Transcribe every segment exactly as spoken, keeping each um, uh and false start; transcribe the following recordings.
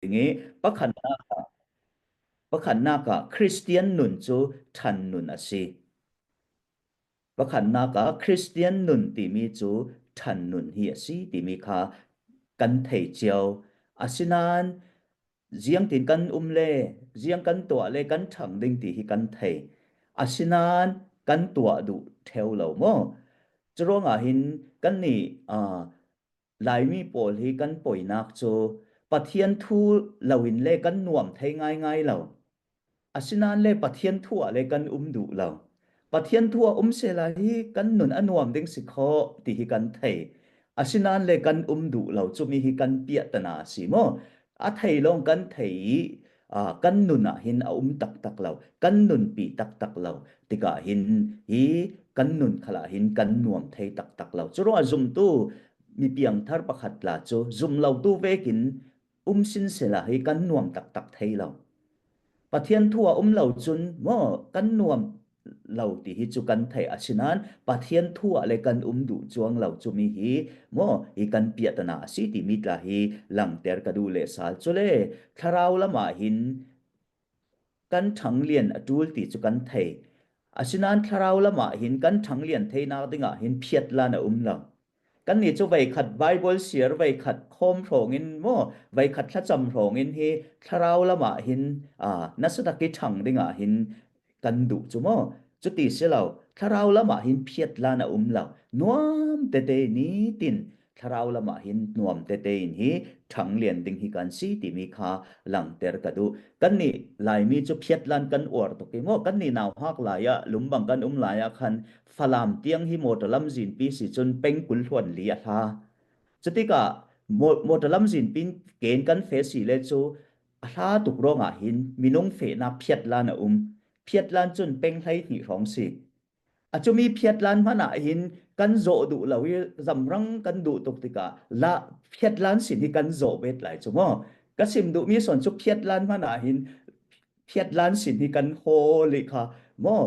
ding i, pakhatnak ah, pakhatnak ah Khristian nun cu ṭhan nun a si. Pakhatnak ah Khristian nun timi cu ṭhan nun hi a si timi kha kan thei cio. Asinain ziangtin kan um le, ziang kan tuah le kan ṭhang ding ti hi kan thei. Asinain kan tuah duh ṭheu lo maw? Curuangah hin kannih, aa, Laimi pawl hi kan poinak cu Pathian thu loin le kan nuam thei ngaingai lo. Asinain le Pathian thu ah le kan um duh lo. Pathian thu ah um sehla hi kan nun a nuam ding si khawh ti hi kan thei. Asinain le kan um duh lo, cumi hi kan piahtana a si maw? A thei lawng kan thei i, aa, kan nun ah hin a um taktak lo, kan nunpi taktak lo tikah hin hi kan nun khalah hin kan nuam thei taktak lo. Curuangah zumtu mi piangthar pakhat tla cu zum lotu vekin um sinsela hi kan nuam taktak thei lo. Pathian thu ah um lo cun maw kan nuam lo ti hi cu kan theih, asinain Pathian thu ah le kan um duh cuang lo cumi hi maw hi kan piahtana a si timi tla hi langter ka duh leh sal. Cule thlarau lamah hin kan ṭhanglian a ṭul ti cu kan thei. Asinain thlarau lamah hin kan ṭhanglian theinak dingah hin phiatlan a um lo. Kannih cu veikhat Baibal siar, veikhat khawm hrawngin maw, veikhat thlacam hrawngin hi thlarau lamah hin, aa, nasatak i ṭhang dingah hin kan duh cu maw? Cuti si lo, thlarau lamah hin phiatlan a um lo. Nuam tete nitin thlarau lamah hin nuam tete in hi ṭhanglian ding hi kan si timi kha langter ka duh. Kannih Laimi cu phiatlan kan uar tuk i maw? Kannih nauhak lai ah, lumbang kan um lai ah khan Falam tiang hi mawṭaw lamzinpi si cun peng kul hluan li a hla. Cutikah maw-, mawṭaw lamzinpi ken kan feh si le cu a hla tuk ruangah hin minung fehnak phiatlan a um. Phiatlan cun peng hleihnih hrawng si. A cumi phiatlan hmanh ah hin kan zawh duh lo i zamrang kan duh tuk tikah la phiatlan sin hi kan zawh bet lai cu maw? Ka sim duhmi sawn cu phiatlan hmanh ah hin phiatlan sin hi kan hawl i kha maw?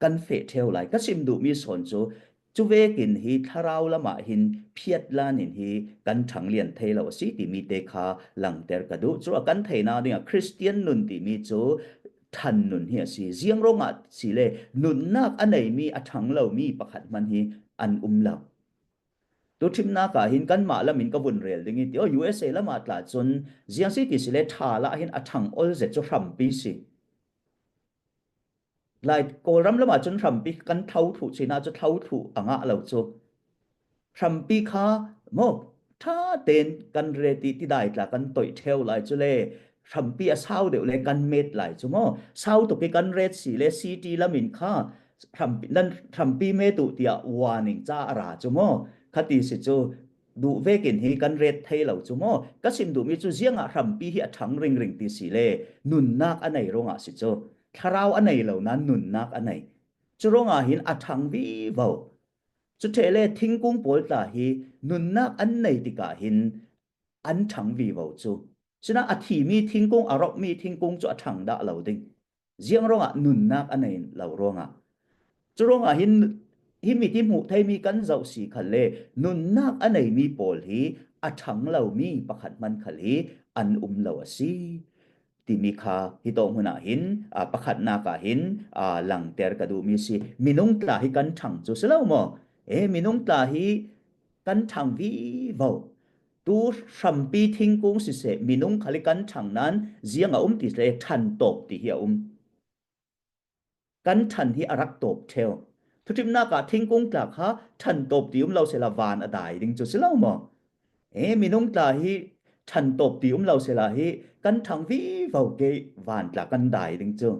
Kan feh ṭheu lai. Ka sim duhmi sawn cu cu vekin hi thlarau lamah hin phiatlan in hi kan ṭhanglian thei lo a si timi te kha langter ka duh. Cu a kan theihnak dingah Khristian nun timi cu ṭhan nun hi a si. Ziang ruangah si le nunnak a neimi a ṭhang lomi pakhat hmanh hi an um lo. Tu ṭhimnak ah hin kanmah lam in ka vun rel ding i ti, aw, U S A lamah tla cun ziang si ti si le ṭha lah hin a ṭhang ol zet cu hrampi si. Lai Kawlram lamah cun hrampi kan thlo thluh chin ah cu thlo thluh a ngah lo cu. Hrampi kha maw ṭha tein kan ret i tidai tla kan toih ṭheu lai cu le hrampi a sau deuh le kan met lai cu maw? Sau tuk i kan ret si le city lam in kha hrampi, nan hrampi met uh tiah warning ca a ra cu maw? Khati si cu duh vekin hi kan ret thei lo cu maw? Ka sim duhmi cu ziangah hrampi hi a ṭhang ringring ti si le nunnak a nei ruangah si cu. Thlarau a nei lo nain nunnak a nei. Cu ruangah hin a ṭhang vivo. Cu ṭheh le thingkung pawl tla hi nunnak an nei tikah hin an ṭhang vivo cu. Sinain a thimi thingkung, a rawkmi thingkung cu a ṭhang dah lo ding. Ziang ruangah nunnak a nei lo ruangah. Cu ruangah hin hi mit i hmuh theimi kan zoh si khal le nunnak a neimi pawl hi a ṭhang lomi pakhat hman khal hi an um lo a si timi kha hi tawng hun ah hin, aa, pakhatnak ah hin, aa, langter ka duhmi si. Minung tla hi kan ṭhang cu si lo maw? E, minung tla hi kan ṭhang vivo. Tu hrampi thingkung siseh, minung khal hi kan ṭhang nain ziang a um ti le ṭhan tawp ti hi a um. Kan ṭhan hi a rak tawp ṭheu. Thuṭhimnak ah thingkung tla kha ṭhan tawp ti um lo sehla van a dai ding cu si lo maw? E, minung tla hi ṭhan tawp ti um lo sehla hi kan ṭhang vivo ke van tla kan dai ding cu.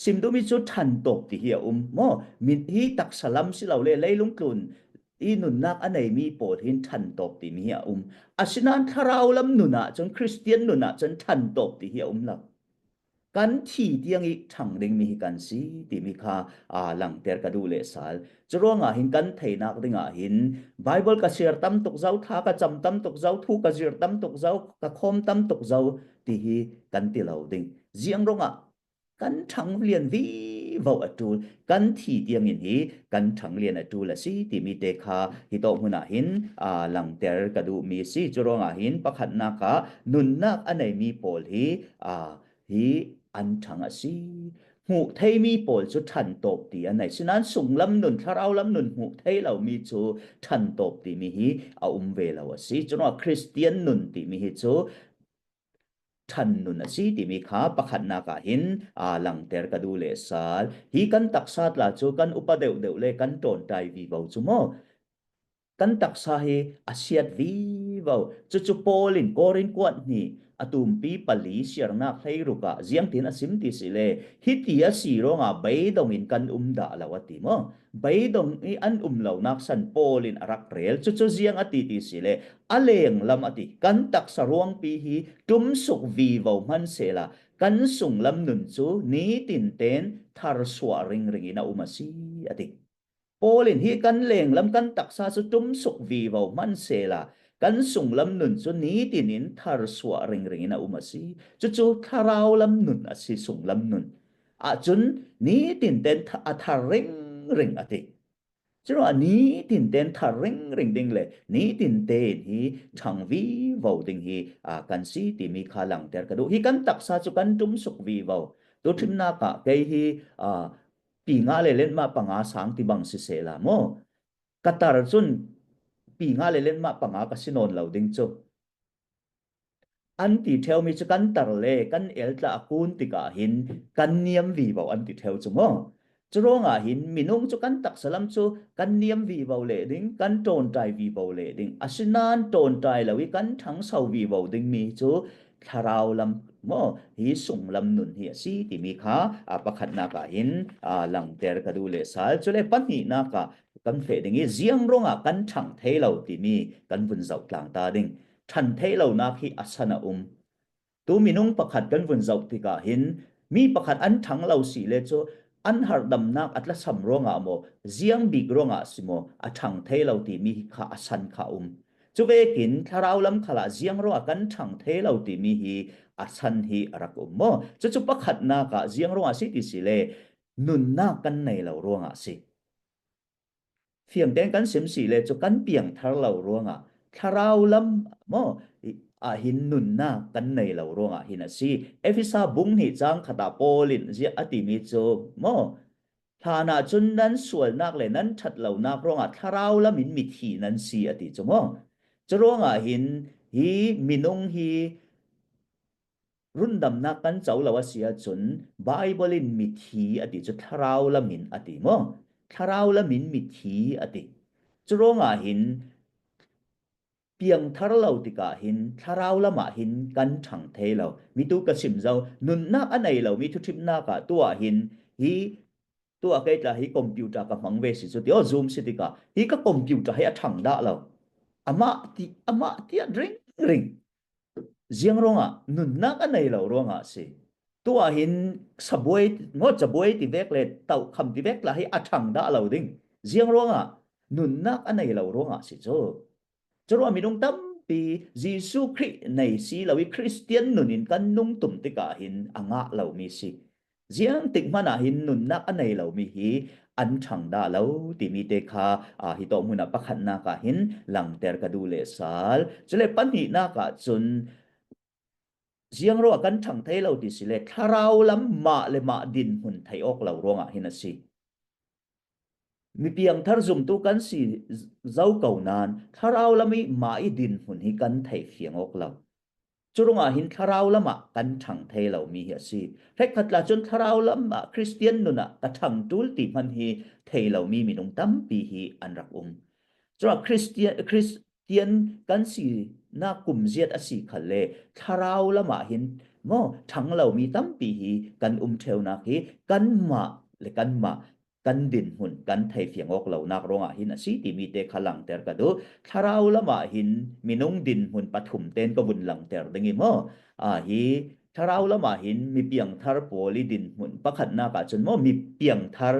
Sim duhmi cu ṭhan tawp ti hi a um maw? Mi hi taksa lam si lo le leilung tlun i nunnak a neimi pawl hin ṭhan tawp timi hi a um. Asinain thlarau lam nun ah cun, Khristian nun ah cun ṭhan tawp ti hi a um lo. Kan thi tiang i ṭhang dingmi hi kan si timi kha, aa, langter ka duh leh sal. Cu ruangah hin kan theihnak dingah hin Baibal ka siar tam tuk zo, thla ka cam tam tuk zo, thu ka zir tam tuk zo, ka khawm tam tuk zo ti hi kan ti lo ding. Ziang ruangah kan ṭhang lian vivo. vivo a ṭul, kan thi tiangin hi kan ṭhang lian a ṭul a si timi te kha hi tawk hmunah hin, aa, langter ka duh mi a si. Curuangah hin pakhatnak ah nunnak a neimi pawl hi, aa, hi an ṭhang a si. Hmuh theimi pawl cu ṭhan tawp ti an nei. Sinan sunglam nun, thlarau lam nun hmuh thei lomi cu ṭhan tawp timi hi a um ve lo a si. Curuangah Khristian nun timi hi cu ṭhan nun a si timi kha pakhatnak ah hin, aa, langter ka duh leh sal. Hi kan taksa tla cu kan upa deuhdeuh le kan ṭawnṭai vivo cu maw? Kan taksa hi a siat vivo. Cucu Paul in Korin kuat hnih a tumpi pali siarnak hleiruk ah ziangtin a sim ti si le, hiti a si ruangah beidong in kan um dah lo a ti maw? Beidong i an um lonak san Paul in a rak rel. Cucu ziang a ti ti si le, a lenglam a ti. Kan taksa ruangpi hi ṭumsuk vivo hmansehla, kan sunglam nun cu nitin ten tharsuah ringring in a um a si a ti. Paul in hi kan lenglam kan taksa cu ṭumsuk vivo hmansehla, kan sunglam nun cu nitin in tharsuah ringring in a um a si. Cucu thlarau lam nun a si, sunglam nun. Ahcun nitin ten tha-, a thar ringring a ti. Curuangah nitin ten thar ringring ding le nitin ten hi ṭhang vivo ding hi, aa, kan si timi kha langter ka duh. Hi kan taksa cu kan ṭumsuk vivo. Tuṭhimnak ah kei hi, aa, pi nga le lenmah panga sang ti bang sisehla maw? Ka tar cun pi nga le lenmah panga ka si nawn lo ding cu. An ti ṭheumi cu kan tar le kan el tla a kun tikah hin kan niam vivo an ti ṭheu cu maw? Curuangah hin minung cu kan taksa lam cu kan niam vivo leh ding, kan ṭawnṭai vivo leh ding. Asinan ṭawnṭai lo i kan ṭhangso vivo dingmi cu thlarau lam maw, hi sunglam nun hi a si timi kha, aa, pakhatnak ah hin, aa, langter ka duh leh sal. Cule pahnihnak ah kan feh ding i ziang ruangah kan ṭhang thei lo timi kan vun zoh tlang ta ding. Ṭhan thei lonak hi a san a um. Tu minung pakhat kan vun zoh tikah hin mi pakhat an ṭhang lo si le cu an harhdamnak a tlasam ruangah maw, ziang bik ruangah si maw, a ṭhang thei lo timi hi kha a san kha a um. Cuvekin thlarau lam khalah ziang ruangah kan ṭhang thei lo timi hi a san hi a rak um maw? Cucu pakhatnak ah ziang ruangah si ti si le nunnak kan nei lo ruangah si. Fiangtein kan sim si le cu kan piangthar lo ruangah thlarau lam maw, ah hin nunnak kan nei lo ruangah hin a si. Efesa bung hnih cang khat ah Paul in ziah a timi cu maw, hlanah cun nan sualnak le nan ṭhat lonak ruangah thlarau lam in mithi nan si a ti cu maw? Curuangah hin hi minung hi rundamnak kan co lo a si ahcun Baibal in mithi a ti cu thlarau lam in a ti maw? Thlarau lam in mithi a ti. Curuangah hin piangthar lo tikah hin thlarau lamah hin kan ṭhang thei lo. Mi tu ka sim zo, nunnak a nei lo mi thuṭhimnak ah tuah hin hi tuah kei tla hi computer ka hmang ve si cu ti, aw, Zoom si tikah hi ka computer hi a ṭhang dah lo. Amah ti, amah tiah ringring. Ziang ruangah nunnak a nei lo ruangah a si. Tuah hin sabuai, maw, cabuai ti vek le tauhkham ti vek tla hi a ṭhang dah lo ding. Ziang ruangah nunnak a nei lo ruangah a si cu. Curuah minung tampi Jesuh Khrih nei si lo i Khristian nun in kan nung tum tikah hin a ngah lomi si. Ziangtik hmanah hin nunnak a nei lomi hi an ṭhang dah lo timi te kha, aa, hi tawk hmunah pakhatnak ah hin langter ka duh leh sal. Cule pahnihnak ah cun ziang ruah kan ṭhang thei lo ti si le thlarau lam mah le mah dinhmun theih awk lo ruangah hin a si. Mi piangthar zumtu kan si zo ko nain thlarau lam i mah i dinhmun hi kan thei fiang awk lo. Curuangah hin thlarau lamah kan ṭhang thei lomi hi a si. Hrekkhat tla cun thlarau lamah Khristian nunah ka ṭhang ṭul ti hman hi thei lomi minung tampi hi an rak um. Curuangah Khristian, Khristian kan sinak kumziat a si khalle thlarau lamah hin maw ṭhang lomi tampi hi kan um ṭheunak hi kanmah le kanmah kan dinhmun kan thei fiang awk lonak ruangah hin a si timi te kha langter ka duh. Thlarau lamah hin minung dinhmun pathum tein ka vun langter ding i maw? Aa, hi thlarau lamah hin mi piangthar pawl i dinhmun pakhatnak ah cun maw, mi piangthar,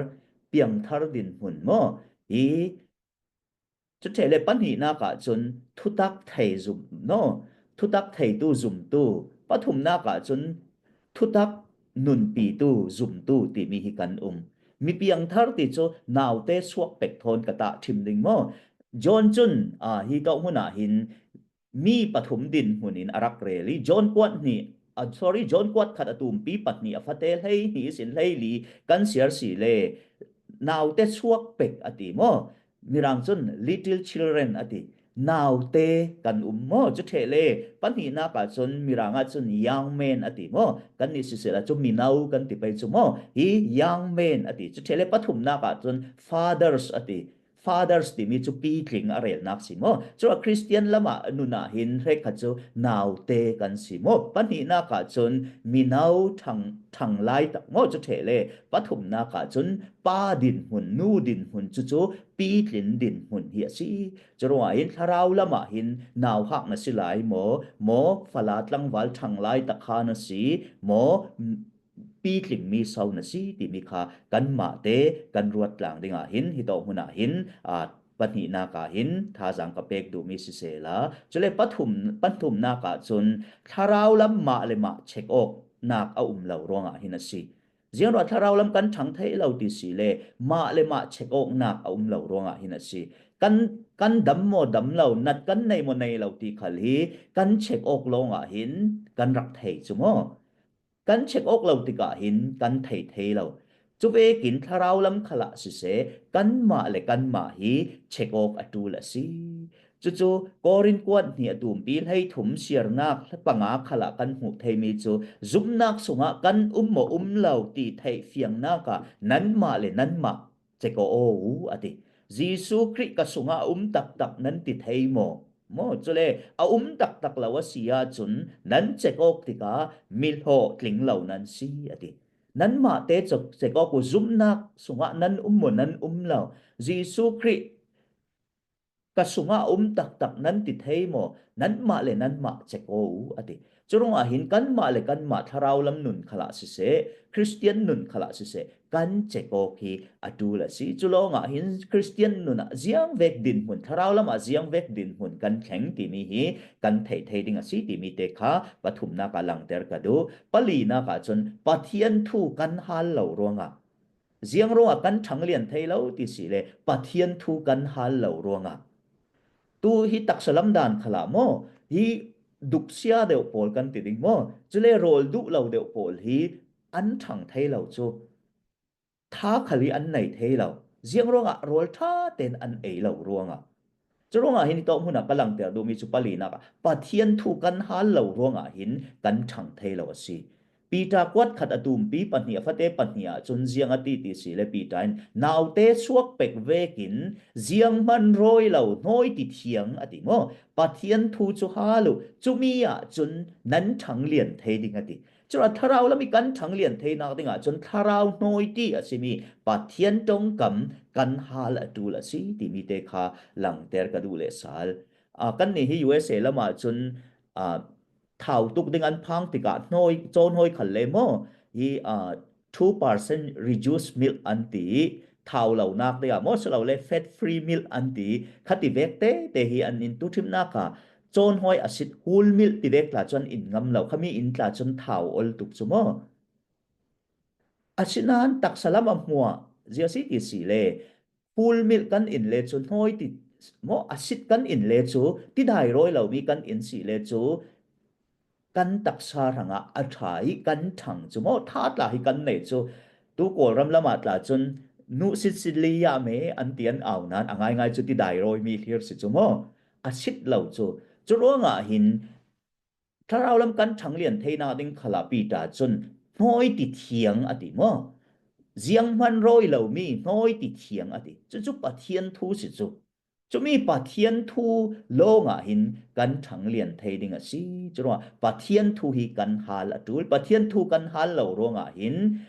piangthar dinhmun maw? Hi Cuti le pahnihnak ah cun thutak thei zum, no, thutak theitu zumtu, pathumnak ah cun thutak nunpitu, zumtu timi hi kan um. Mi piangthar ti cu naute suak pek thawn ka tahṭhim ding maw? John cun, aa, hi tawk hmunah hin mi pathum dinhmun in a rak rel i, John kuat hnih, a, sorry, John kuat khat a tumpi pahnih a fate hleihnih ihsin hleili kan siar si le naute suak pek a ti maw? Mirang cun little children a ti. Naute kan um maw? Cu ṭheh le pahnihnak ah cun Mirang ah cun young men a ti maw? Kannih siseh la cu mino kan ti pei cu maw? Hi young men a ti. Cu ṭheh le pathumnak ah cun fathers a ti. Fathers timi cu pitling a relnak si maw? Cu a Christian lamah nun ah hin hrekkhat cu naute kan si maw? Pahnihnak ah cun mino ṭhang, ṭhang lai tak maw? Cu ṭheh le pathumnak ah cun pa dinhmun, nu dinhmun, cucu pitlin dinhmun hi a si. Curuangah hin thlarau lamah hin nauhak na si lai maw? Maw fala tlangval ṭhang lai tak kha na si maw? Pitlingmi so na si timi kha kanmah te kan ruat tlang dingah hin, hi tawk hmunah hin, aa, pahnihnak ah hin thazaang ka pek duhmi siseh la, cule pathum, pathumnak ah cun thlarau lam mah le mah check awknak a um lo ruangah hin a si. Ziangruah thlarau lam kan ṭhang thei lo ti si le mah le mah check awknak a um lo ruangah hin a si. Kan, kan dam maw dam lo, nat kan nei maw nei lo ti khal hi kan check awk lawngah hin kan rak thei cu maw? Kan check awk lo tikah hin kan thei thei lo. Cuvekin thlarau lam khalah siseh, kanmah le kanmah hi check awk a ṭul a si. Cucu Korin kuat hnih a tumpi hleithum siarnak panga khalah kan hmuh theimi cu zumnak sungah kan um maw um lo ti theih fiangnak ah nanmah le nanmah check aw u a ti. Jesuh Khrih ka sungah a um taktak nan ti thei maw? Maw, cule a um taktak lo a si ahcun nan check awk tikah mihlawh tling lo nan si a ti. Nanmah te check awk u, zumnak sungah nan um maw nan um lo? Jesuh Khrih ka sungah a um taktak nan ti thei maw? Nanmah le nanmah check aw u a ti. Curuangah hin kanmah le kanmah thlarau lam nun khalah siseh, Christian nun khalah siseh, kan check awk hi a ṭul a si. Cu lawngah hin Christian nun ah ziangvek dinhmun, thlarau lamah ziangvek dinhmun kan thleng timi hi kan theih thei ding a si timi te kha pathumnak ah langter ka duh. Palinak ah cun Pathian thu kan hal lo ruangah, ziang ruangah kan ṭhanglian thei lo ti si le Pathian thu kan hal lo ruangah, tu hi taksa lam dan khalah maw, hi duksia deuh pawl kan ti ding maw? Cule rawl duh lo deuh pawl hi an ṭhang thei lo cu. Tha khal hi an nei thei lo. Ziang ruangah rawl ṭha tein an ei lo ruangah. Curuangah hin hi tawk hmunah ka langter duhmi cu palinak ah Pathian thu kan hal lo ruangah hin kan ṭhang thei lo a si. Peter kuat khat a tumpi pahnih a fate pahnih ah cun ziang a ti ti si le Peter in naute suak pek vekin zianghman rawi lo hnawi ti thiang a ti maw? Pathian thu cu hal uh, cumi ah cun nan ṭhanglian thei ding a ti. Curuangah thlarau lam i kan ṭhanglian theinak dingah cun thlarau hnawi ti a simi Pathian ṭongkam kan hal a ṭul a si timi te kha langter ka duh le sal. Aa, kannih hi U S A lamah cun, aa, thau tuk ding an phang tikah hnawi, caw hnawi khal le maw? Hi, aa, two percent reduced milk an ti i thau lonak dingah maw, si lo le fat free milk an ti i khati vek tete hi an in tuṭhimnak ah caw hnawi a sit whole milk ti vek tla cun in ngam lo, khami in tla cun thau ol tuk cu maw? Asinain taksa lam a hmuah zia si ti si le whole milk kan in le cu hnawi ti maw, a sit kan in le cu tidai rawi lomi kan in si le cu kan taksa hrangah a ṭha i kan ṭhang cu maw, ṭha tla hi kan nei cu. Tu Kawlram lamah tla cun nuh sit sit li ya me an ti an au nain a ngaingai cu tidai rawimi hlir si cu maw, a sit lo cu. Cu ruangah hin thlarau lam kan ṭhanglian theinak ding khalah Peter cun hnawi ti thiang a ti maw? Zianghman rawi lomi hnawi ti thiang a ti. Cucu Pathian thu si cu. Cumi Pathian thu lawngah hin kan ṭhanglian thei ding a si. Curuangah Pathian thu hi kan hal a ṭul. Pathian thu kan hal lo ruangah hin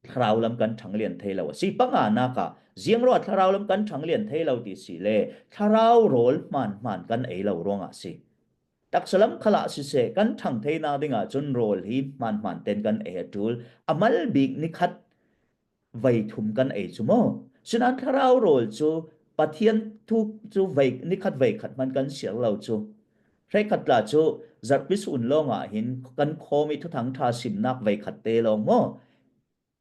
thlarau lam kan ṭhanglian thei lo a si. Panganak ah ziangruangah thlarau lam kan ṭhanglian thei lo ti si le thlarau rawl hmaan hmaan kan ei lo ruangah a si. Taksa lam khalah siseh kan ṭhang theinak dingah cun rawl hi hmaan hmaan ten kan ei a ṭul. A mal bik nikhat vei thum kan ei cu maw? Sinain thlarau rawl cu Pathian thu cu vei, nikhat vei khat hman kan siar lo cu. Hrekkhat tla cu zarhpi sun lawngah hin kan khawm i Thuthang Ṭha simnak veikhatte lawng maw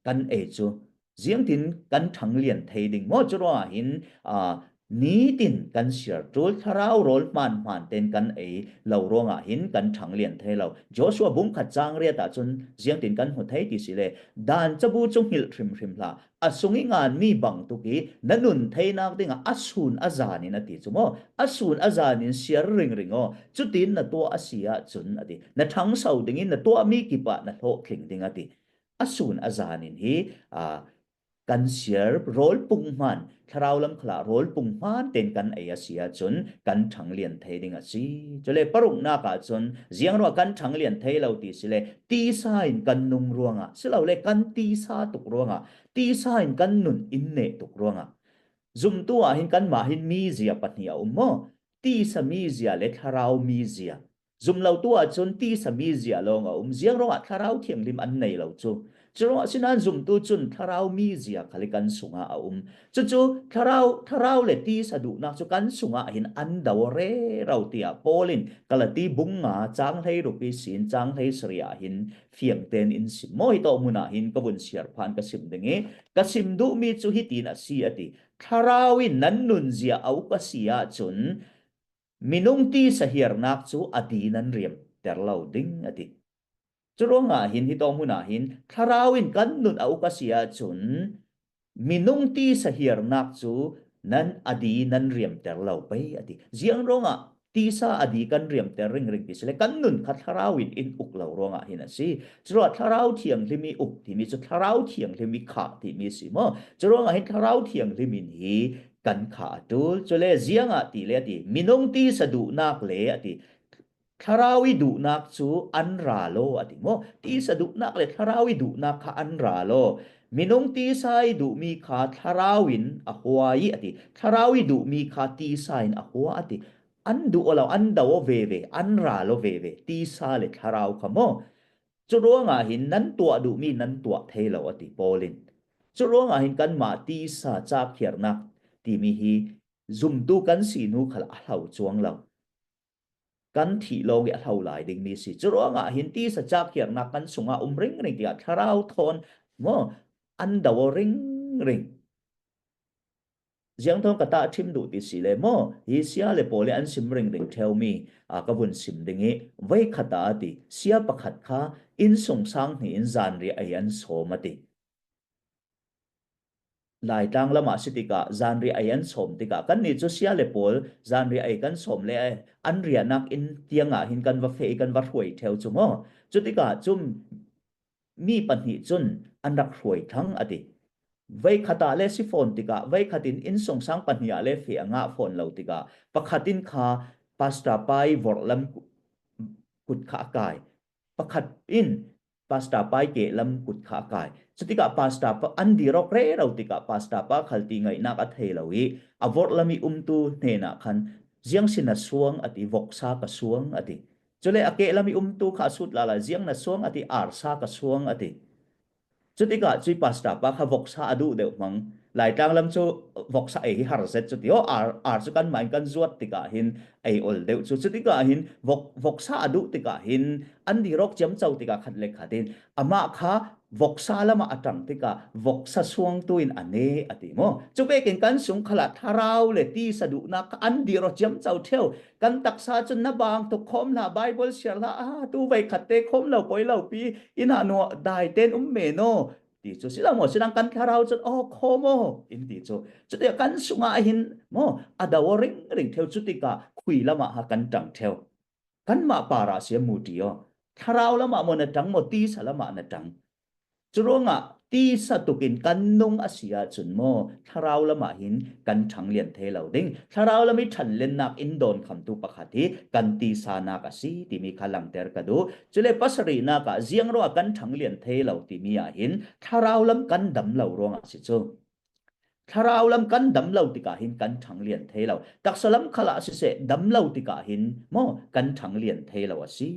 kan ei cu ziangtin kan ṭhanglian thei ding maw? Curuangah hin aa, nitin kan siar ṭul, thlarau rawl hmaan hmaan ten kan ei lo ruangah hin kan ṭhanglian thei lo. Joshua bung khat cang riat ahcun ziangtin kan hmu thei ti si le, dan cabu cu hngilh hrimhrim hlah, a sung i nganmi bangtuk i na nun theinak dingah a sun a zanin a ti cu maw? A sun a zanin siar ringring aw, cutin na tuah a si ahcun a ti. Na ṭhangso dingin na tuahmi kip ah na hlawhtling ding a ti. A sun a zanin hi aa, kan siar rawl pung hmaan, thlarau lam khalah rawl pung hmaan ten kan ei a si ahcun kan ṭhanglian thei ding a si. Cule paruknak ahcun ziang ruah kan ṭhanglian thei lo ti si le tisa in kan nung ruangah, silole kan tisa tuk ruangah, tisa in kan nun in neh tuk ruangah. Zumtu ah hin kanmah hin mizia pahnih a um maw? Tisa mizia le thlarau mizia. Zumlotu ahcun tisa mizia lawng a um, ziang ruangah thlarau thianghlim an nei lo cu. Curuangah sinan zumtu cun thlarau mizia khal i kan sungah a um. Cucu thlarau, thlarau le tisa duhnak cu kan sungah hin an do rero, tiah Paul in Galati bung nga cang hleiruk ihsin cang hleisarih ah hin fiangten in sim maw? Hi tawh hmun ah hin ka vun siar phan ka sim ding i, ka sim duhmi cu hitin a si a ti. Thlarau in nan nunzia a uk a si ahcun, minung tisa hiarnak cu a di nan riamter lo ding a ti. Curuangah hin hi tawng hmun ah hin thlarau in kan nun a uk a si ahcun minung tisa hiarnak cu nan a di nan riamter lo pei a ti. Ziang ruangah tisa a di kan riamter ringring ti si le kan nun kha thlarau in in uk lo ruangah hin a si. Curuah thlarau thianghlim i uk timi cu thlarau thianghlim i khah timi si maw? Curuangah hin thlarau thianghlim in hi kan khah a ṭul. Cule ziangah ti le a ti, minung tisa duhnak le a ti, thlarau i duhnak cu an ra law a ti maw? Tisa duhnak le thlarau i duhnak kha an ra law. Minung tisa i duhmi kha thlarau in a hua i a ti, thlarau i duhmi kha tisa in a hua a ti. An duh aw lo, an do aw veve, an ra law veve, tisa le thlarau kha maw? Curuangah hin nan tuah duhmi nan tuah thei lo a ti Paul in. Curuangah hin kanmah tisa cakhiarnak timi hi zumtu kan si hnu khal a hlo cuang lo. Kan thih lawng i a hlo lai dingmi si. Curuangah hin tisa cakhiarnak kan sungah um ringring tikah thlarau thawn maw an do aw ringring. Ziangthawn ka tahṭhim duh ti si le maw? Hi sia le pawl i an sim ringring ṭheumi aa ka vun sim ding i, veikhat ah a ti, sia pakhat kha innsungsang hnih in zanriah ei an sawm a ti. Laitlang lamah si tikah zanriah ei an sawm tikah kannih cu sia le pawl zanriah ei kan sawm le an riahnak inn tiangah hin kan va feh i kan va hruai ṭheu cu maw? Cutikah cun mi pahnih cun an rak hruai thlang a ti. Veikhat ah le si fawn tikah veikhat in innsungsang pahnih ah le feh a ngah fawn lo tikah pakhat in kha pastor pa i vorhlam kut kha a kai. Pakhat in pastor pa i kehlam kut kha a kai. Cutikah pastor pa an dir awk rero tikah pastor pa khal ti ngaihnak a thei lo i a vorhlam i umtu hnenah khan, "Ziang si na suang?" a ti, "Voksa ka suang," a ti. Cule a kehlam i umtu kha a sut lala, "Ziang na suang?" a ti, "Arsa ka suang," a ti. Cutikah cui pastor pa kha voksa a duh deuh hmang. Laitlang lam cu voksa ei hi har zet cu ti aw, ar, ar cu kanmah in kan zuat tikah hin ei ol deuh cu. Cutikah hin vok, voksa a duh tikah hin an dir awk ciamco tikah khat le khat in amah kha voksa lamah a ṭang tikah voksa suangtu in a ne a ti maw? Cu vekin kan sung khalah thlarau le tisa duhnak kha an dir aw ciamco ṭheu. Kan taksa cun na bang tuk khawm hlah, Bible siar hlah, a tu veikhat te khawm lo poi lo pi, inn ah nuah dai ten um men aw ti cu si lo maw? Sidang kan thlarau cun aw khawm aw in ti cu. Cuti kan sungah hin maw a do aw ringring ṭheu, cutikah khui lamah ha kan ṭang ṭheu. Kanmah parah si a mu ti aw. Thlarau lamah maw na ṭang maw, tisa lamah na ṭang? Curuangah tisa tukin kan nung a si ahcun maw thlarau lamah hin kan ṭhanglian thei lo ding. Thlarau lam i ṭhanlennak in dawnkhamtu pakhat hi kan tisanak a si timi kha langter ka duh. Cule pasarihnak ah ziang ruangah kan ṭhanglian thei lo timi ah hin thlarau lam kan dam lo ruangah a si cu. Thlarau lam kan dam lo tikah hin kan ṭhanglian thei lo. Taksa lam khalah siseh, dam lo tikah hin maw kan ṭhanglian thei lo a si.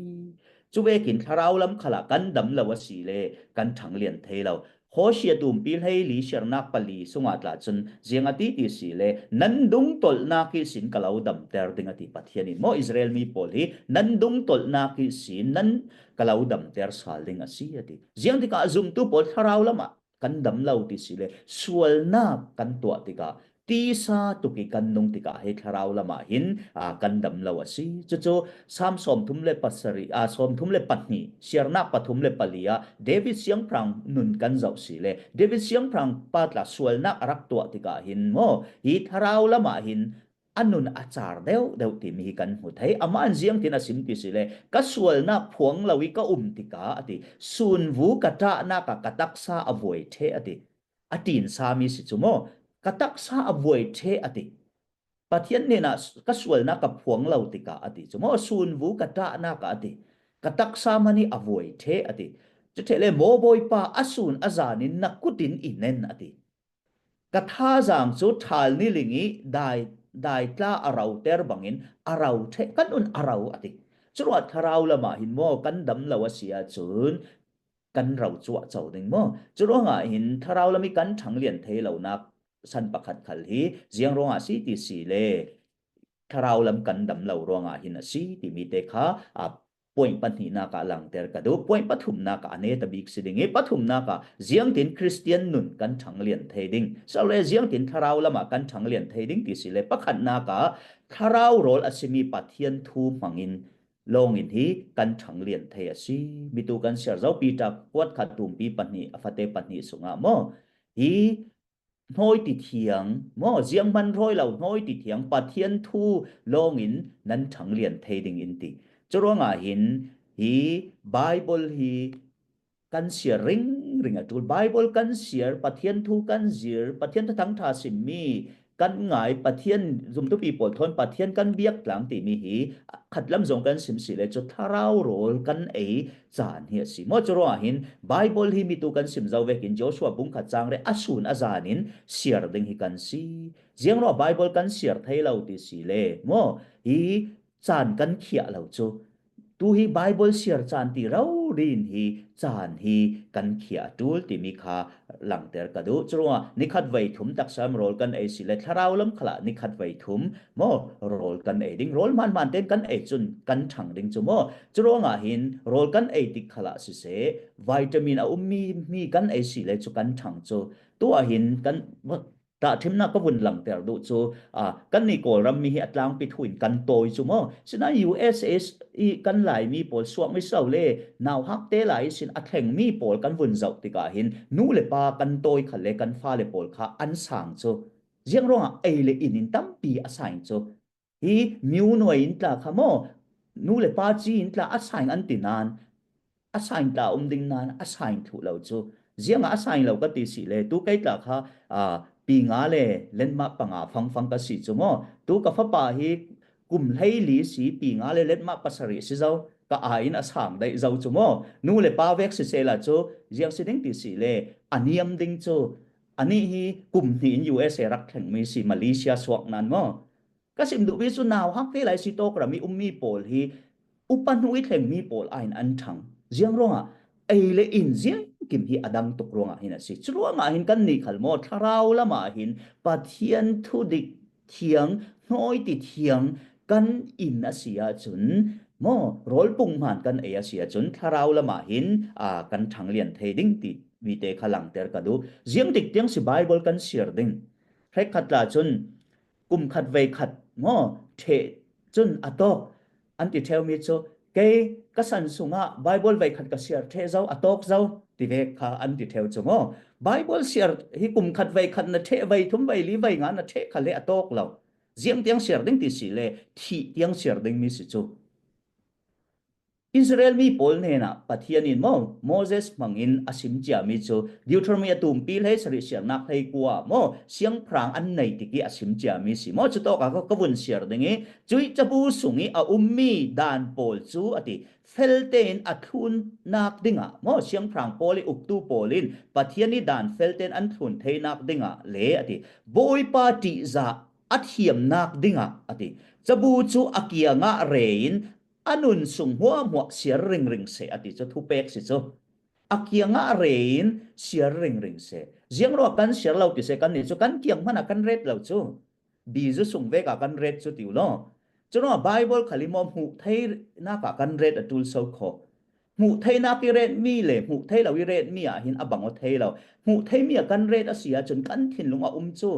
Cu vekin thlarau lam khalah kan dam lo a si le kan ṭhanglian thei lo. Hosea tumpi hleili siarnak pali sungah tla cun ziang a ti ti si le, nan dungtolhnak ihsin ka lo damter ding a ti Pathian in maw, Israel mi pawl hi nan dungtolhnak ihsin nan ka lo damter sal ding a si a ti. Ziang tikah zumtu pawl thlarau lamah kan dam lo ti si le, sualnak kan tuah tikah tisa tuk i kan nung tikah hei thlarau lamah hin aa, kan dam lo a si. Cucu Salm sawmthum le pasarih, aa, sawmthum le pahnih, siarnak pathum le pali ah David siangpahrang nun kan zoh si le, David siangpahrang pa tla sualnak a rak tuah tikah hin maw, hi thlarau lamah hin a nun a car deuh deuh timi hi kan hmu thei. Amah in ziangtin a sim ti si le, ka sualnak phuang lo i ka um tikah a ti, sunvu ka ṭahnak ah ka taksa a vuai ṭheh a ti. A tinsa mi si cu maw, ka taksa a vuai ṭheh a ti. Pathian hnenah ka sualnak ka phuang lo tikah a ti cu maw, sunvu ka ṭahnak ah a ti. Ka taksa hmanh hi a vuai ṭheh a ti. Cuṭheh le maw Bawipa a sun a zan in na kut in i nen a ti. Ka thazaang cu ṭhal niling i dai, dai tla a roter bangin a ro ṭheh, kan nun a ro a ti. Curuah thlarau lamah hin maw kan dam lo a si ahcun kan ro cuahco ding maw? Curuangah hin thlarau lam i kan ṭhanglian thei lonak san pakhat khal hi ziang ruangah a si ti si le, thlarau lam kan dam lo ruangah hin a si timi te kha, aa, point pahnihnak ah langter ka duh. Point pathumnak ah a neta bik si ding i, pathumnak ah ziangtin Khristian nun kan ṭhanglian thei ding, so le ziangtin thlarau lamah kan ṭhanglian thei ding ti si le, pakhatnak ah thlarau rawl a simi Pathian thu hmangin lawngin hi kan ṭhanglian thei a si. Mitu kan siar zo Peter kuat khat tumpi pahnih a fate pahnih sungah maw, hi hnawi ti thiang maw, zianghman hrawi lo hnawi ti thiang Pathian thu lawngin nan ṭhanglian thei ding in ti. Curuangah hin hi Bible hi kan siar ringring a ṭul. Bible kan siar, Pathian thu kan zir, Pathian thuthang ṭha simmi kan ngai, Pathian zumtupi pawl thawn Pathian kan biak tlang timi hi khatlam zong kan sim si le cu thlarau rawl kan ei caan hi a si maw? Curuangah hin Bible hi mitu kan sim zo vekin Joshua bung khat cang reh a sun a zan in siar ding hi kan si. Ziangruah Bible kan siar thei lo ti si le maw, hi caan kan khiah lo cu. Tu hi Bible siar caan ti rori in hi caan hi kan khiah a ṭul timi kha langter ka duh. Curuangah nikhat vei thum taksa lam rawl kan ei si le thlarau lam khalah nikhat vei thum maw rawl kan ei ding. Rawl hmaanhmaan tein kan ei cun kan ṭhang ding cu maw? Curuangah hin rawl kan ei tik khalah siseh, vitamin a ummi mi kan ei si le cu kan ṭhang cu. Tu ah hin kan tahṭhimnak ka vun langter duh cu, aa, kannih Kawlram mi hi a tlangpi thu in kan tawi cu maw? Sinain U S A i kan Laimi pawl suakmi si lo le, nauhak te lai ihsin a thlengmi pawl kan vun zoh tikah hin nu le pa kan tawi khal le kan fale pawl kha an sang cu. Ziangruangah ei le in in tampi a saing cu. Hi miunuai in tla kha maw, nu le pa ci in tla a saing an ti nain, a saing tla um ding nain a saing thluh lo cu. Ziangah a saing lo ka ti si le, tu kei tla kha, aa, pi nga le lenmah panga fangfang ka si cu maw? Tu ka fapa hi kum hleili si, pi nga le lenmah pasarih si zo, ka aa in a sang daih zo cu maw? Nu le pa vek sisehla cu ziang si ding ti si le, a niam ding cu. Anih hi kum hnih in U S A rak thlengmi si, Malaysia suak nain maw? Ka sim duhmi cu nauhak te lai si tawk ram i ummi pawl hi upa hnu i thlengmi pawl aiin an ṭhang. Ziangruangah ei le in ziangkim hi a dang tuk ruangah hin a si. Curuangah hin kannih khal maw, thlarau lamah hin Pathian thudik thiang, hnawi ti thiang kan in a si ahcun maw, rawl pung hmaan kan ei a si ahcun thlarau lamah hin, aa, kan ṭhanglian thei ding ti mi te kha langter ka duh. Ziang dik tiang si Bible kan siar ding. Hrekkhat tla cun kum khat vei khat maw ṭheh cun a tawk an ti ṭheumi cu, kei ka san sungah Bible vei khat ka siar ṭheh zo, a tawk zo ti vek kha an ti ṭheu cu maw? Bible siar hi kum khat vei khat na ṭheh, vei thum vei li vei nga na ṭheh kha le a tawk lo. Ziang tiang siar ding ti si le, thih tiang siar dingmi si cu. Israel mi pawl hnenah Pathian in maw, Moses hmangin a sim ciami cu Deuteronomy a tumpi hleisarih siarnak hleikua ah maw, siangpahrang an nei tik i a sim ciami si maw? Cutawk ah ka, ka vun siar ding i, cuih cabu sung i a ummi dan pawl cu a ti, fel tein a thlunnak dingah maw, siangpahrang pawl i uktu pawl in Pathian i dan fel tein an thlun theinak dingah le a ti, Bawipa ṭihzah a thiamnak dingah a ti, cabu cu a kiangah re in a nun sung hmuahhmuah siar ringring seh a ti cu thupek si cu. A kiangah re-in siar ringring seh. Ziang ruangah kan siar lo ti seh, kannih cu kan kiang hmanah kan ret lo cu. Bizu sung vekah kan ret cu ti uh law. Curuangah Bible khal i maw hmuh theinak ah kan ret a ṭul so kho. Hmuh theinak i retmi le hmuh thei lo i retmi ah hin a bang aw thei lo. Hmuh theimi ah kan ret a si ahcun kan thinlung a um cu.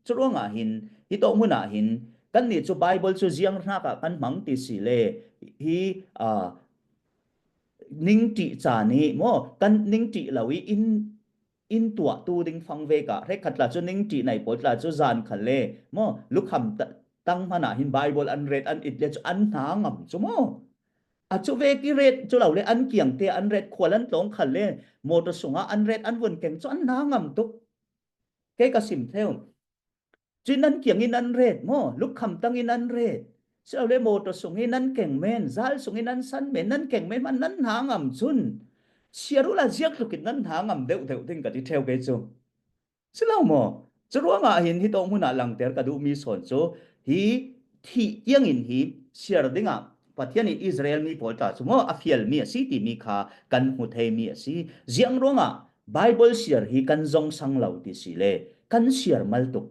Curuangah hin, hi tawk hmun ah hin, kannih cu Bible cu ziang hnak ah kan hmang ti si le, hi, aa, ningṭih ca nih maw, kan ningṭih lo i in, in tuahtu ding fang vekah, hrekkhat tla cu ningṭih nei pawl tla cu zan khal le, maw, lukham ta-, tang hmanah hin Bible an ret an it le cu an hna ngam cu maw? A cu vek i ret cu lo le an kiang te an ret khual an tlawng khal le, motor sungah an ret an vun keng cu an hna ngam tuk. Kei ka sim theu. Cun nan kiang in nan ret maw? Lukham tang in nan ret. Si lo le motor sung in nan keng men, zal sung in nan san men, nan keng men hmanh nan hna ngam cun. Siar uhla ziak tluk in nan hna ngam deuh deuh ding ka ti theu kei cu. Si lo maw? Curuangah hin hi tawk hmun ah langter ka duhmi sawn cu hi thih tiangin hi siar dingah Pathian in Israel mi pawl tla cu maw a fialmi a si timi kha kan hmu theimi a si. Ziang ruangah Bible siar hi kan zong sang lo ti si le kan siar mal tuk.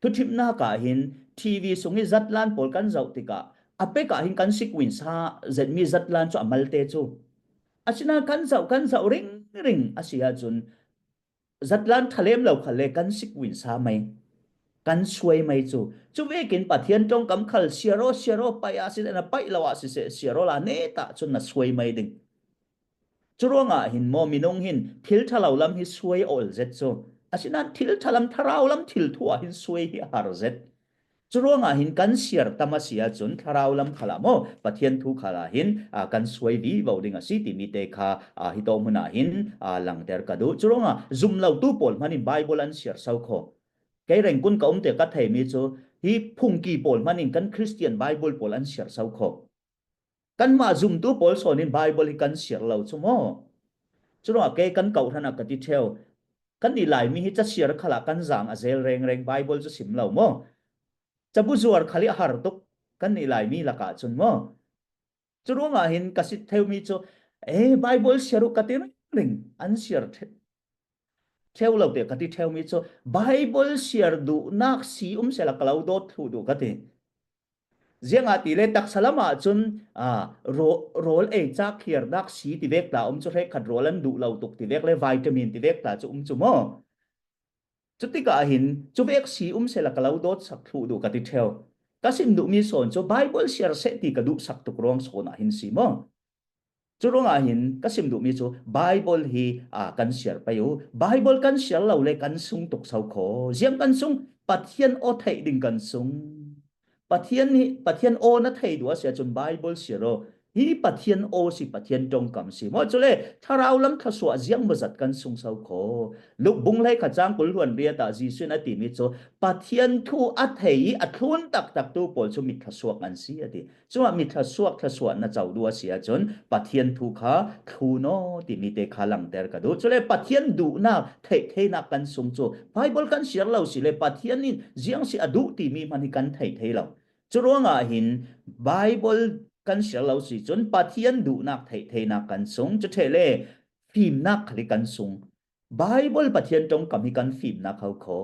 Thuṭhimnak ah hin T V sung i zatlan pawl kan zoh tikah a pek ah hin kan sikuin sa zetmi zatlan cu a malte cu. Asinain kan zoh, kan zoh ringring a si ahcun zatlan ṭhalem lo khal le kan sikuin sa mai, kan suai mai cu. Cu vekin Pathian ṭongkam khal siar aw, siar aw, paih ah siseh, na paih lo ah siseh, siar aw la, netah cun na suai mai ding. Curuangah hin maw minung hin thil ṭha lo lam hi suai a ol zet cu. Asinain thil ṭha lam, thlarau lam thil thu ah hin suai hi a har zet. Curuangah hin kan siar tam a si ahcun thlarau lam khalah maw Pathian thu khalah hin, aa, kan suai vivo ding a si timi te kha, aa, hi tawk hmun ah hin, aa, langter ka duh. Curuangah zum lotu pawl hmanh in Bible an siar so kho. Kei Rengkun ka um te ka theimi cu hi phungki pawl hmanh in kan Christian Bible pawl an siar so kho. Kanmah zumtu pawl sawn in Bible hi kan siar lo cu maw? Curuangah kei kan kawhhran ah ka ti theu. Kannih Laimi hi casiar khalah kan zaang a zel rengreng, Bible cu sim lo maw? Cabu zuar khal i a har tuk kannih Laimi lakah cun maw? Curuangah hin ka si theumi cu, eh, Bible siar uh ka ti ringring, an siar ṭhe-, ṭheu lo te ka ti ṭheumi cu, Bible siar duhnak si um sehla ka lo dawt thluh duh ka ti. Ziangahtile taksa lam ahcun, aa, raw-, rawl ei cak khiarnak si ti vek tla um cu, hrekkhat rawl an duh lo tuk ti vek le vitamin ti vek tla cu um cu maw? Cutikah hin cu vek si um sehla ka lo dawtsak thluh duh ka ti ṭheu. Ka sim duhmi sawn cu Bible siar seh ti ka duhsak tuk ruang sawn ah hin si maw? Curuangah hin ka sim duhmi cu Bible hi, aa, kan siar pei uh. Bible kan siar lo le kan sung tuk so kho. Ziang kan sung? Pathian aw theih ding kan sung. Pathian hi, Pathian aw na thei duh a si ahcun Bible siar aw. Hi Pathian aw si, Pathian ṭongkam si. Maw cule thlarau lam thluasuah ziang maw zat kan sung so kho. Luk bung hleikhat cang kul hluan riat ah Jesuh in a timi cu Pathian thu a thei i a thlun taktaktu pawl cu mi thluasuak an si a ti. Cumah mi thluasuak thluasuah na co duh a si ahcun Pathian thu kha thlun aw timi te kha langter ka duh. Cule Pathian duhnak theih theinak kan sung cu Bible kan siar lo si le Pathian in ziang si a duh timi hmanh hi kan thei thei lo. Curuangah hin Bible kan siar lo si cun Pathian duhnak theih theinak kan sung, cuṭheh le fimnak khal hi kan sung. Bible Pathian ṭongkam hi kan fimnak ho kho.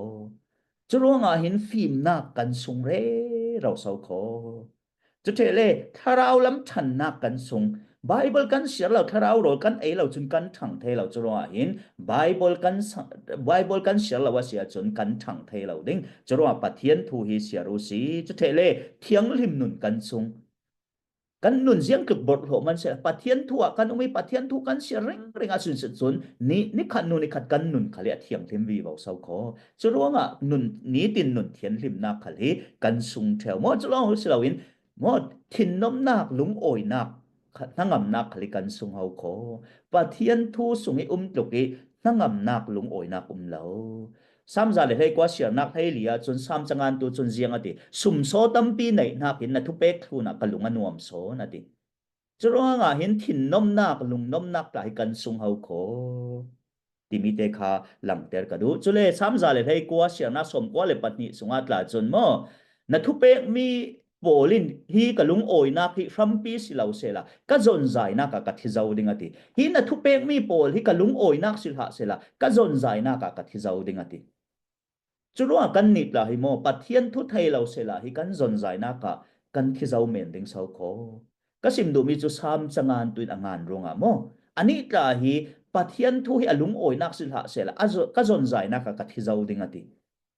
Curuangah hin fimnak kan sung rero so kho. Cuṭheh le thlarau lam ṭhannak kan sung. Bible kan siar lo, thlarau rawl kan ei lo cun kan ṭhang thei lo. Curuangah hin Bible kan sa-, Bible kan siar lo a si ahcun kan ṭhang thei lo ding. Curuangah Pathian thu hi siar uh si. Cuṭheh le thianghlim nun kan sung. Kan nun ziang tluk borh hlawh man seh, Pathian thu ah kan um i Pathian thu kan siar ringring a si ahcun ni, nikhat nu nikhat kan nun khal hi a thianghlim vivo so kho. Curuangah nun, nitin nun thianhlimnak khal hi kan sung ṭheu. Maw, cu lawng si loin, maw, thinnomnak, lungawinak, kha-, hnangamnak khal hi kan sung ho kho. Pathian thu sung i um tluk i hnangamnak, lungawinak um lo. Sam za le hleikua siarnak hleili ahcun Sam cangantu cun ziang a ti, sumsaw tampi neih hnakin na thupek thlun ah ka lung a nuam sawn a ti. Curuangah hin thinnomnak, lungnomnak tla hi kan sung ho kho timi te kha langter ka duh. Cule Sam za le hleikua siarnak sawmkua le pahnih sungah tla cun maw, na thupekmi pawl in hi ka lungawinak hi hrampi si lo sehla ka zonzainak ah ka thi zo ding a ti. Hi na thupekmi pawl hi ka lungawinak si hlah sehla ka zonzainak ah ka thi zo ding a ti. Curuangah kannih tla hi maw, Pathian thu thei lo sehla hi kan zonzainak ah kan thi zo men ding so khaw. Ka sim duhmi cu Sam cangan tuin a ngan ruangah maw, anih tla hi Pathian thu hi a lungawinak si hlah sehla a zo-, ka zonzainak ah ka thi zo ding a ti.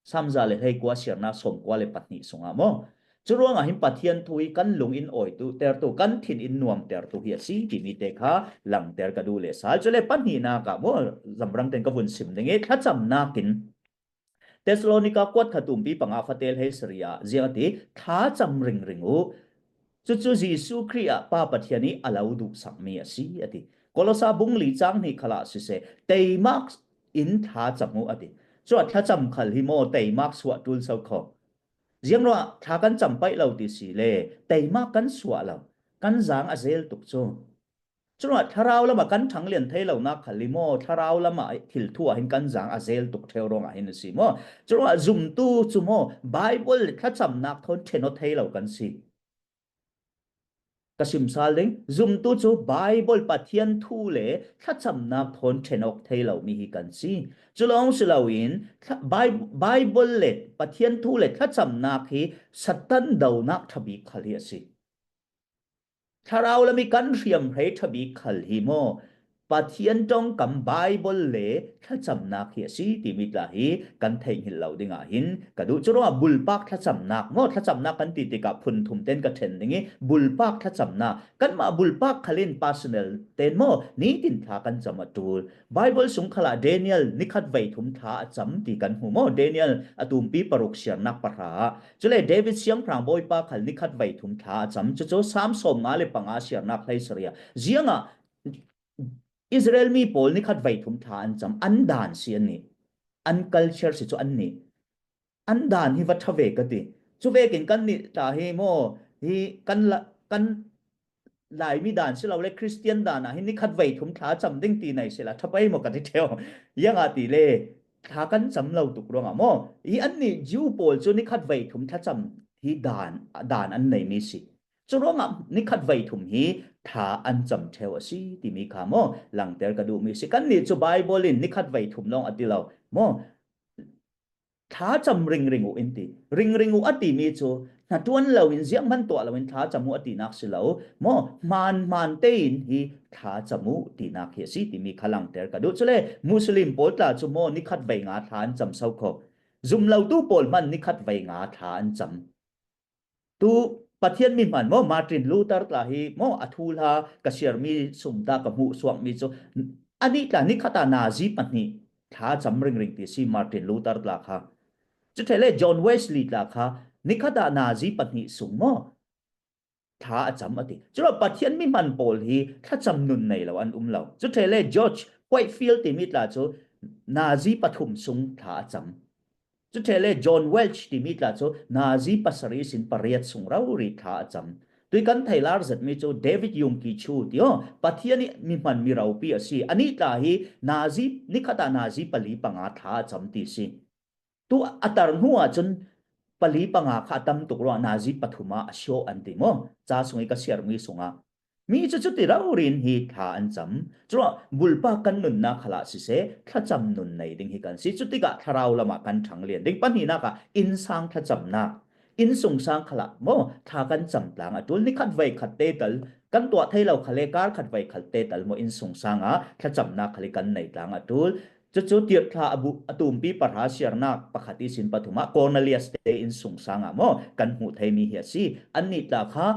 Sam za le hleikua, siarnak sawmkua le pahnih sungah maw. Curuangah hin Pathian thu hi kan lung in awitertu, kan thin in nuamtertu hi a si timi te kha langter ka duh le sal. Cule pahnihnak ah maw, zamrang ten ka vun sim ding i thlacamnak in Thessalonika kuat khat umpi panga fate hleisarih ah ziang a ti, thlacam ringring uh. Cucu Jesuh Khrih ah Pa Pathian i a lo duhsakmi a si a ti. Kolosa bung li cang hnih khalah siseh, teimak in thlacam uh a ti. Cuah thlacam khal hi maw, teimak suah ṭul so kho. Ziangruah thla kan cam paih lo ti si le, teimak kan suah lo, kan zaang a zel tuk cu. Curuah thlarau lamah kan ṭhanglian thei lonak khal hi maw, thlarau lamah thil thu ah hin kan zaang a zel tuk ṭheu ruangah hin a si maw. Curuah zumtu cu maw, Baibal le thlacamnak thawn ṭhen aw thei lo kan si. Ka sim sal ding, zumtu cu Baibal, Pathian thu le thlacamnak thawn ṭhen awk thei lomi hi kan si. Culawng si loin thla-, Bai-, Baibal le Pathian thu le thlacamnak hi Satan donak ṭha bik khal hi a si. Thlarau lam i kan hriamhrei ṭha bik khal hi maw, Pathian ṭongkam Baibal le thlacamnak hi a si timi tla hi kan theihngilh lo dingah hin ka duh. Curuangah bulpak thlacamnak maw, thlacamnak kan ti tikah phun thum ten ka ṭhen ding i, bulpak thlacamnak, kanmah bulpak khal in personal ten maw, nitin thla kan cam a ṭul. Baibal sung khalah Daniel nikhat vei thum thla a cam ti kan hmu maw, Daniel a tumpi paruk, siarnak pahra ah. Cule David siangpahrang bawipa khal nikhat vei thum thla a cam. Cucu Sam sawmnga le panga, siarnak hleisarih ah. Ziangah Israel mi pawl nikhat vei thum thla an cam? An daan si an nih. An culture si cu an nih. An daan hi va ṭha ve ka ti. Cuvekin kannih tla hi maw, hi kan la-, kan Laimi daan si lo le Khristian daan ah hi nikhat vei thum thla cam ding ti nei sila ṭha pei maw ka ti ṭheu. Ziangah ti le thla kan cam lo tuk ruangah maw. Hi annih Jew pawl cu nikhat vei thum thla cam hi daan, daan an neimi si. Curuangah nikhat vei thum hi thla an cam ṭheu a si timi kha maw, langter ka duhmi si. Kannih cu Baibal in nikhat vei thum lawng a ti lo maw. Thla cam ringring uh in ti. Ringring uh a timi cu hnaṭuan loin, zianghman tuah loin thla cam uh a tinak si lo maw. Hmaan hmaan tein hi thla cam uh tinak hi a si timi kha langter ka duh. Cule Muslim pawl tla cu maw, nikhat vei nga thla an cam so kho. Zum lotu pawl hman nikhat vei nga thla an cam. Tu Pathian mi hman maw, Martin Luther tla hi maw, a thuhla ka siarmi sung ta ka hmuh suakmi cu, anih tla nikhat ah nazi pahnih thla cam ringring ti si, Martin Luther tla kha. Cuthehle John Wesley tla kha nikhat ah nazi pahnih sung maw, thla a cam a ti. Culo Pathian mi hman pawl hi thlacam nun nei lo an um lo. Cuthehle George Whitefield timi tla cu nazi pathum sung thla a cam. Cuthehle John Welch timi tla cu nazi pasarih sin pariat sung rori thla a cam. Tui kan theilar zetmi cu David Yonggi Cho ti aw, Pathian ih mi hman mi ropi a si. Anih tla hi nazi, nikhat ah nazi pali panga thla a cam ti si. Tu a tar hnu ahcun pali panga kha a tam tuk ruangah nazi pathum ah a siawh an ti maw? Ca sung i ka siarmi sungah mi cu cuti rori in hi thla an cam. Curuah bulpak kan nunnak khalah siseh, thlacam nun nei ding hi kan si. Cutikah thlarau lamah kan ṭhanglian ding. Pahnihnak ah innsang thlacamnak, innsungsang khalah maw, thla kan cam tlang a ṭul. Nikhat vei khat te tal kan tuah thei lo khale, kar khat vei khat te tal maw, innsungsang ah thlacamnak khale kan nei tlang a ṭul. Cucu Tirhthlah a bu-, a tumpi pahra, siarnak pakhat ihsin pathum ah Cornelius te innsungsang ah maw kan hmuh theimi hi a si. Annih tla kha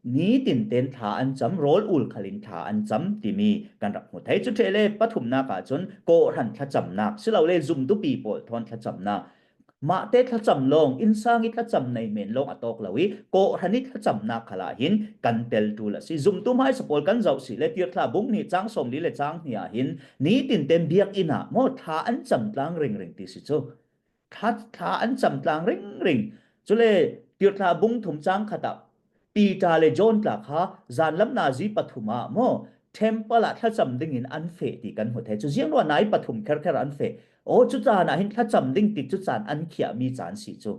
nitin ten thla an cam, rawl ul khalin thla an cam timi kan rak hmu thei. Cuthehle pathumnak ahcun kawhhran thlacamnak, silole zumtupi pawl thawn thlacamnak, mahte thlacam lawng, innsang i thlacam nei men lawng a tawk lo i, kawhhran i thlacamnak khalah hin kan tel ṭul a si. Zumtu hmaisa pawl kan zoh si le, Tirhthlah bung hnih cang sawmli le cang hnih ah hin nitin ten biakinn ah maw thla an cam tlang ringring ti si cu. Thla, thla an cam tlang ringring. Cule Tirhthlah bung thum cang khat ah Peter le John tla kha zanlam nazi pathum ah maw, temple ah thlacam dingin an feh ti kan hmu thei cu. Ziangruah nai pathum kherkher an feh. Aw, cu caan ah hin thlacam ding ti cu caan an khiahmi caan si cu.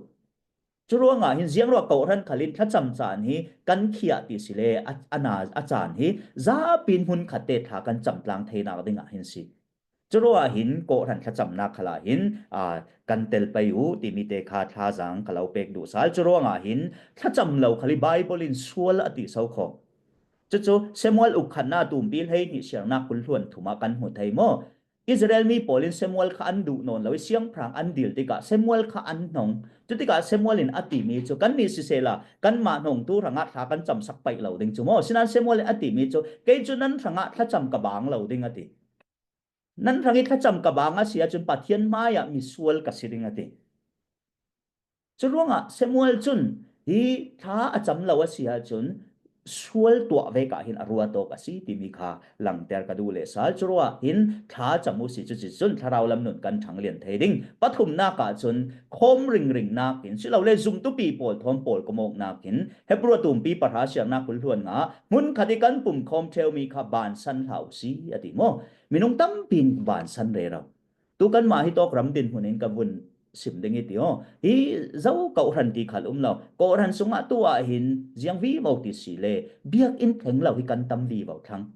Curuangah hin ziangruah kawhhran khalin thlacam caan hi kan khiah ti si le a, a, na, a caan hi zapi in hmun khatte thla kan camtlang theinak dingah hin si. Curuangah hin kawhhran thlacamnak khalah hin aa, kan tel pei uh timi te kha thazaang ka lo pek duh sal. Curuangah hin thlacam lo khal hi Baibal in sual a ti so kho. Cucu Samuel uk khatna tumpi hleihnih siarnak kul hluan thumah kan hmu thei maw? Israel mi pawl in Samuel kha an duh nawn lo i siangpahrang an dil tikah Samuel kha an hnong. Cutikah Samuel in a timi cu, kannih sisehla kanmah hnongtu hrangah thla kan camsak paih lo ding cu maw? Sinan Samuel in a timi cu, kei cu nan hrangah thlacam ka baang lo ding a ti. Nan hrang i thlacam ka baang a si ahcun Pathian hmaiah misual ka si ding a ti. Curuangah Samuel cun hi thla a cam lo a si ahcun sual tuah vekah hin a ruat awk a si timi kha langter ka duh leh sal. Curuah hin thla cam uh si cuticun thlarau lam nun kan ṭhanglian thei ding. Pathumnak ahcun khawm ringring nakin si lo le zumtupi pawl thawn pawl kawm awk nakin Hebru tumpi pahra siarnak kul hluan nga hmun khat i kan pumkhawm ṭheumi kha bansan hlah uh si a ti maw? Minung tampi in bansan rero. Tu kanmah hi tawk ram dinhmun in ka vun sim ding i ti aw. Hi zo kawhhran ti khal um lo. Kawhhran sungah tu ah hin ziang vivo ti si le biakinn thleng lo hi kan tam vivo thlang.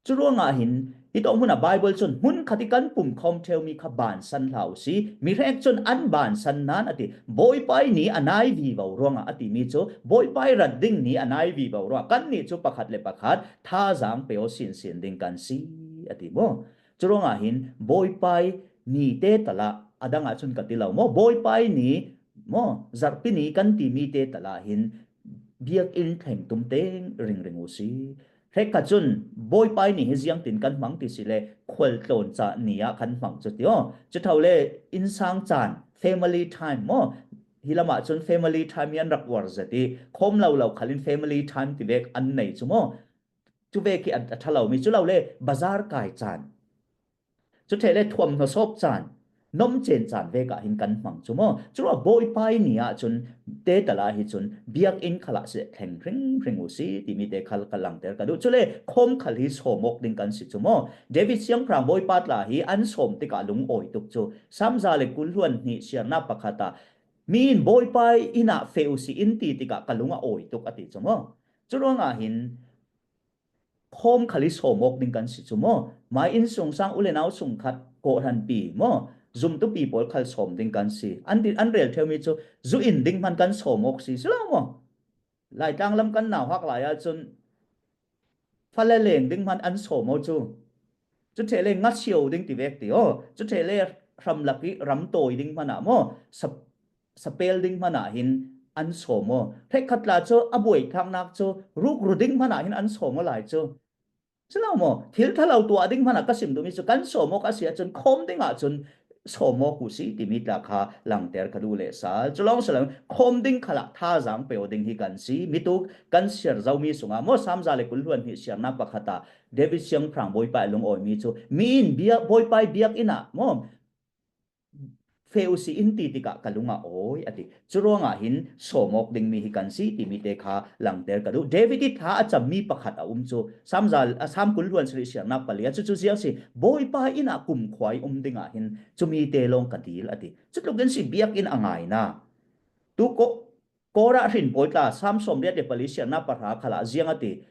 Curuangah hin hi tawk hmunah Baibal cun hmun khat i kan pumkhawm ṭheumi kha bansan hlah uh si. Mihrek cun an bansan nain a ti. Bawipai ni a nai vivo ruangah a timi cu Bawipai rat ding ni a nai vivo ruangah kannih cu pakhat le pakhat thazaang pe aw sinsin ding kan si a ti maw? Curuangah hin Bawipai ni te talah a dang ahcun ka ti lo maw? Bawipai ni maw? Zarhpi ni kan timi te talah hin biakinn thleng tum teng ringring uh si. Hrekkhat cun Bawipai ni hi ziangtin kan hmang ti si le khualtlawn ca ni ah kan hmang cu ti aw. Cu tho le innsang caan, family time maw? Hi lamah cun family time hi an rak uar zet i khawm lo lo khalin family time ti vek an nei cu maw? Cu vek hi a, a ṭha lomi cu lo le bazar kai caan. Cu ṭheh le thuam hna sawp caan, nomcen caan vekah hin kan hmang cu maw? Curuah Bawipai ni ahcun te talah hi cun biakinn khalah si thleng hringhring uh si timi te khal ka langter ka duh. Cule khawm khal hi sawm awk ding kan si cu maw? David siangpahrang Bawipa tla hi an sawm tikah lungawi tuk cu. Psalm za le kul hluan hnih siarnak pakhat ah mi in Bawipai inn ah feh uh si in ti tikah ka lung a awi tuk a ti cu maw? Curuangah hin khawm khal i sawm awk ding kan si cu maw? Mai inn sung sang u le nau sungkhat kawhhranpi maw? Zumtupi pawl khal sawm ding kan si. An, an rel ṭheumi cu zu in ding hman kan sawm awk si, si lo maw? Laitlang lam kan nauhak lai ahcun fale leng ding hman an sawm aw cu. Cu ṭheh le ngasio ding ti vek ti aw. Cu ṭheh le hramlak i ram tawi ding hmanah maw? Sa, sapel ding hmanah hin an sawm aw. Hrekkhat tla cu a buaithlaknak cu rukru ding hmanah hin an sawm aw lai cu. Si lo maw? Thil ṭha lo tuah ding hmanah ka sim duhmi cu kan sawm awk a si ahcun khawm ding ahcun sawm awk uh si timi tla kha langter ka duh leh sal. Cu lawng si lo, khawm ding khalah thazaang pe aw ding hi kan si. Mituk kan siar zomi sungah maw, Psalm za le kul hluan hnih siarnak pakhat ah David siangpahrang Bawipa i lungawimi cu mi in bia, Bawipa i biakinn ah maw, feh uh si in ti tikah ka lung a awi a ti. Curuangah hin sawm awk dingmi hi kan si timi te kha langter ka duh. David i thla a cammi pakhat a um cu Psalm za, a, Psalm kul hluan sarih siarnak pali ah cucu ziang si, Bawipa inn ah kumkhua i um dingah hin cumi te lawng ka dil a ti. Cutluk in si biakinn a ngaina. Tu ko, Korah hrin pawi tla Psalm sawmriat le pali siarnak pahra khalah ziang a ti.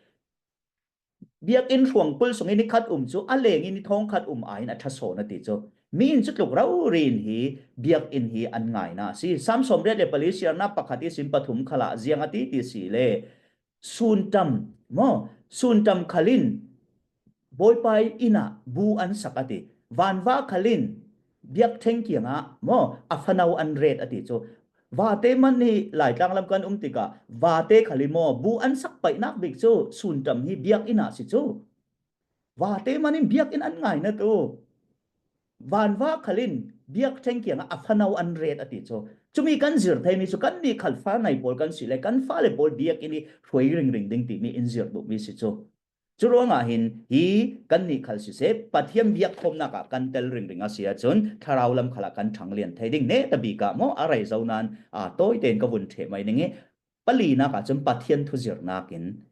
Biakinn hruangpul sungin ni khat um cu a leng in ni thawngkhat um aiin a ṭha sawn a ti cu. Mi in cutluk rori in hi biakinn hi an ngaina a si. Psalm sawmriat le pali siarnak pakhat ihsin pathum khalah ziang a ti ti si le sunṭam maw? Sunṭam khal in Bawipa inn ah bu an sak a ti. Vanva khal in biakṭheng kiangah maw? A fano an ret a ti cu. Vate man hi Laitlang lam kan um tikah vate khal hi maw, bu an sak paihnak bik cu sunṭam hi biakinn ah si cu. Vate man in biakinn an ngaina tu. Vanva khal in biakṭheng kiangah a fano an ret a ti cu. Cumi kan zir theimi cu kannih khal fa nei pawl kan si le kan fale pawl biakinn hi hruai ringring ding timi in zir duhmi si cu. Curuangah hin hi kannih khal siseh, Pathian biakkhawmnak ah kan tel ringring a si ahcun thlarau lam khalah kan ṭhanglian thei ding. Nehtabik ah maw a rei zo nain aa tawi tein ka vun ṭheh mai ning i, palinak ahcun Pathian thu zirnak in,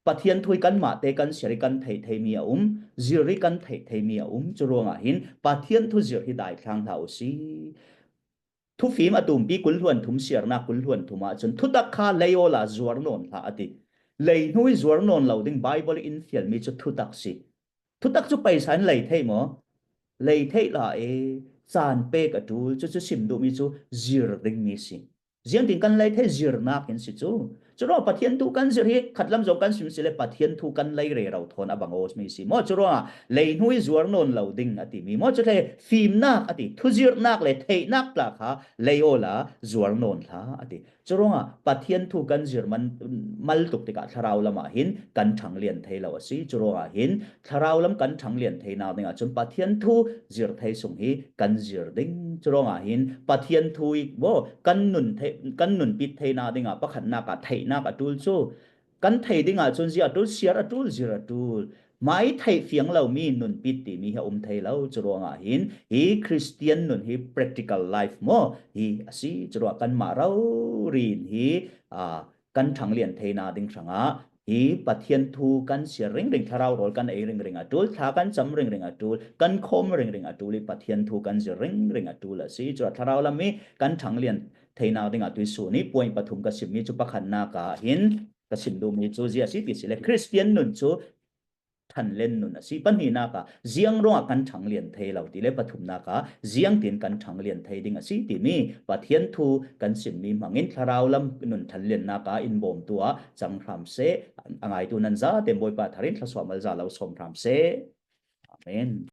Pathian thu i kanmah te kan siar i kan theih theimi a um, zir i kan theih theimi a um. Curuangah hin Pathian thu zir hi daithlang hlah u si. Thufim a tumpi kul hluan thum siarnak kul hluan thum ah cun thutak kha lei awla zuar nawn hlah a ti. Leihnu i zuar nawn lo ding Bible in fialmi cu thutak si. Thutak cu paisa in lei theih maw? Lei theih la e, caan pek a ṭul, cucu sim duhmi cu zir dingmi si. Ziangtin kan lei theih? Zirnak in si cu. Curuangah Pathian thu kan zirh hi khatlam zong kan sim si le Pathian thu kan lei rero thawn a bang aw mi si maw? Curuangah leihnu i zuar nawn lo ding a timi maw? Cule fimnak a ti, thuzirhnak le theihnak tla kha lei awla zuar nawn hlah a ti. Curuangah Pathian thu kan zir man, mal tuk tikah thlarau lamah hin kan ṭhanglian thei lo a si. Curuangah hin thlarau lam kan ṭhanglian theinak dingah cun Pathian thu zir thei sung hi kan zir ding. Curuangah hin Pathian thu i maw kan nun thei, kan nunpit theinak dingah pakhatnak ah theihnak a ṭul cu. Kan thei dingah cun zia a ṭul, siar a ṭul, zir a ṭul. Hmai theih fiang lomi nunpit timi hi a um thei lo. Curuangah hin hi Khristian nun hi practical life maw hi a si. Curuah kanmah rori in hi, aa, kan ṭhanglian theina ding hrangah hi Pathian thu kan siar ringring, thlarau rawl kan ei ringring a ṭul, thla kan cam ringring a ṭul, kan khawm ringring a ṭul i Pathian thu kan zir ringring a ṭul a si. Curuah thlarau lam i kan ṭhanglian theina dingah tuisun i point pathum ka simmi cu pakhatnak ah hin ka sim duhmi cu zia a si ti si le Khristian nun cu ṭhanlen nun a si. Pahnihnak ah ziang ruangah kan ṭhanglian thei lo ti le pathumnak ah ziangtin kan ṭhanglian thei ding a si timi Pathian thu kan simmi hmangin thlarau lam nun ṭhanliannak ah in bawmtu ah cang hram seh. A ngaitu nan zate Bawipa thar in thluasuahmal za lo sawm hram seh. Amen.